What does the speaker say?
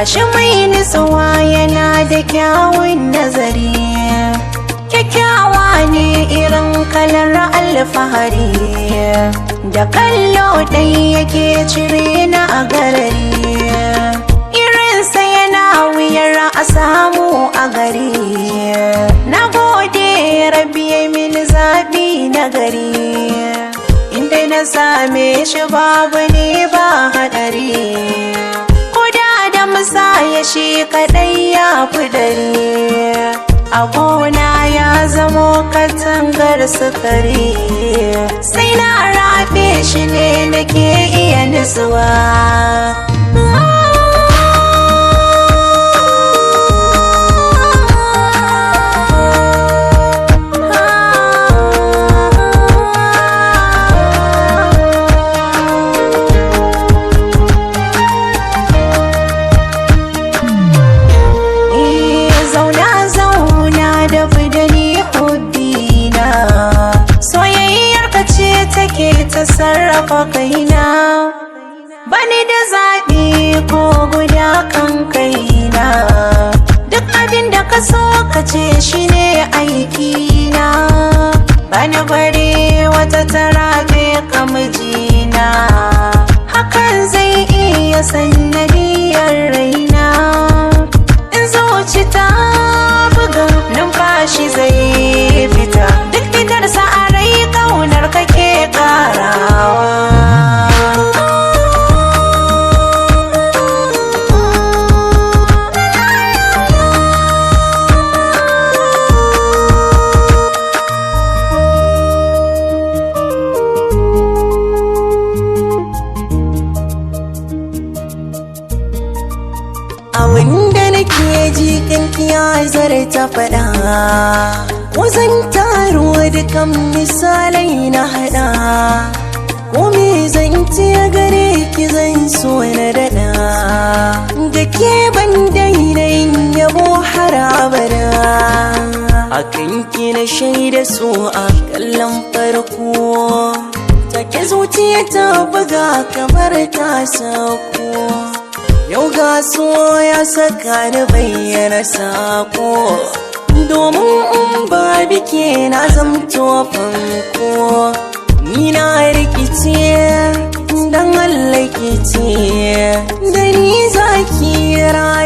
Gashi mai nutsuwa yana da kyawun nazari. Kyakkyawa ne irin kalar alfahari. Da kallo ɗai yake cire na a garari. Irinsa yana wuyar a samu a gari. Na gode Rabbi ya mini zaɓi na gari. Inda na same shi babu ne ba haɗari. Koda da musaya shi kaɗai ya fi dari. A gona ya zamo katangar sukari. Sai na rabe shi ne nake iya nutsuwa. Zauna zauna da fidani hubbina. Soyayyar ka ce take ta sarrafa kaina. Bani da zaɓi ko guda kan kaina. Duk abin da ka so ka ce shine aikina. Bani bari wata tarabe ka mijina. Hakan zai iya sannadiyar raina. In zuci ta buga, numfashi zai fita. Duk fitarsa a rai kaunar kake karawa. Abinda nake ji kanki ya zarta faɗa. Ko zan taro dukan misalai na haɗa. Ko me zan ce gare ki zan so na daɗa. Da ke ban daina yin yabo har abada. A kanki na shaida so a kallon farko. Take zuciya ta buga kamar ta sauko. Yau gasuwa ya saka ni bayyana sako. Domin in ba bike na zamto fanko. Ni na rikice dan Allah kice. Da ni zaki rayu.